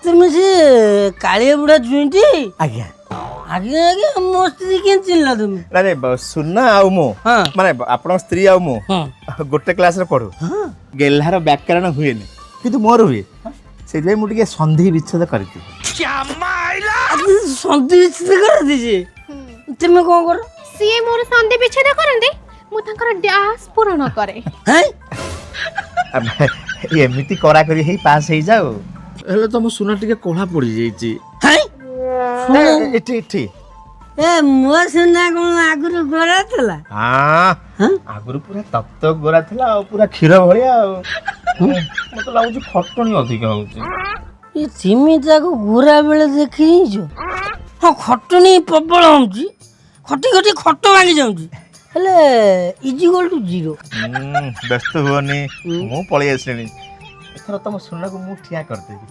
ତୁମେ ସେ କାଳିଆ ବୁଢ଼ା ଜୁଇଁଟି? ଆଜ୍ଞା। ଆଜ୍ଞା ଆଜ୍ଞା, ମୋ ସ୍ତ୍ରୀ କେମିତି ଚିହ୍ନିଲ ତୁମେ? ନାଇଁ ନାଇଁ, ସୁନା ଆଉ ମୁଁ, ମାନେ ଆପଣଙ୍କ ସ୍ତ୍ରୀ ଆଉ ମୁଁ ଗୋଟେ କ୍ଲାସରେ ପଢୁ। ଗେହ୍ଲାର ବ୍ୟାକରଣ ହୁଏନି, କିନ୍ତୁ ମୋର ହୁଏ। ସେଇଥିପାଇଁ ମୁଁ ଟିକେ ସନ୍ଧି ବିଚ୍ଛେଦ କରିଦିଏ। ସନ୍ଧି ବିଚ୍ଛେଦ କରନ୍ତି? ତୁମେ କଣ କର? ସିଏ ମୋର ସନ୍ଧି ବିଚ୍ଛେଦ କରନ୍ତି, ମୁଁ ତାଙ୍କର ଡ୍ୟାସ୍ ପୂରଣ କରେ। ହେଁ? ଏମିତି କରାକରି ହେଇ ପାସ୍ ହେଇଯାଉ। ହେଲେ ତମ ସୁନା ଟିକେ କଳା ପଡିଯାଇଛି। ହେଁ? ଏଠି ଏଠି। ଏ, ମୋ ସୁନା କଣ ଆଗରୁ ଗୋରା ଥିଲା? ହଁ, ଆଗରୁ ପୁରା ତପ୍ତ ଗୋରା ଥିଲା ଆଉ ପୁରା କ୍ଷୀର ଭଳିଆ। ଆଉ ମତେ ଲାଗୁଛି ଖଟଣି ଅଧିକ ହଉଛି। ଏ, ଚିମି ତାକୁ ଗୋରା ବେଳେ ଦେଖିଛ? ହଁ, ଖଟଣି ପ୍ରବଳ ହଉଛି, ଖଟି ଖଟି ଖଟ ଭାଙ୍ଗି ଯାଉଛି, ହେଲେ is equal two zero. ବ୍ୟସ୍ତ ହୁଅନି, ମୁଁ ପଳେଇ ଆସିଲିଣି। ଏଥର ତମ ସୁନାକୁ ମୁଁ ଠିଆ କରିଦେବି।